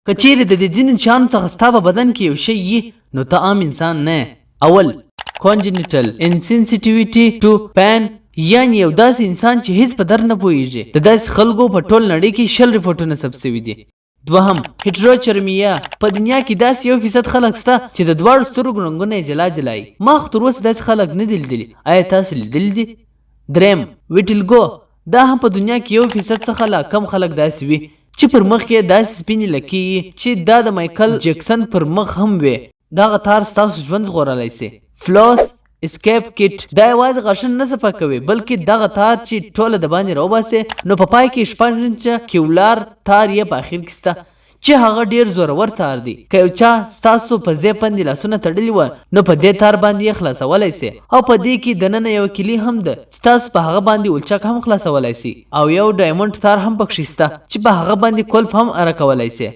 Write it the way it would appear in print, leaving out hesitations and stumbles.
که چیرې د دې ځینو شیانو څخه ستا په بدن کې یو شی یي نو ته عام انسان نه یې. اول، Congenital Insensitivity to Pain یعنی یو داسې انسان چې هیڅ په درد نه پوهیږي. د داسې خلکو په ټول نړۍ کې 20 رپورټونه ثبت شوي دي. دوهم، هیټروچرمیا، په دنیا کې داسې 1% خلک شته چې د دواړو سترګو رنګونه یې جلا جلا وي. ما خو تر اوسه داسې خلک نه دي لیدلي، ایا تاسو لیدلي دي؟ دریم، ویټیلګو، دا هم په دنیا کې 1% څخه لا کم خلک داسې وي چې پر مخ یې داسې سپینې لکې وي چې دا د مایکل جکسن پر مخ هم وې. دغه تار ستاسو ژوند ژغورلی شي. فلوس اسکیپ کیټ، دا یوازې غاښونه نه صفا کوي بلکې دغه تار چې ټوله د باندې راوباسي نو په پای کې 6 انچه کیولار تار یې په اخر کې شته چې هغه ډیر زورور تار دی. که یو چا ستاسو په زیب باندې لاسونه تړلي وه نو په دې تار باندې یې خلاصولی شي او په دې کې دننه یوه کیلي هم ده چې تاسو په هغه باندې ولچک هم خلاصولی شي او یو ډایمونډ تار هم پکښې شته چې په هغه باندې کولپ هم اره کولی شي.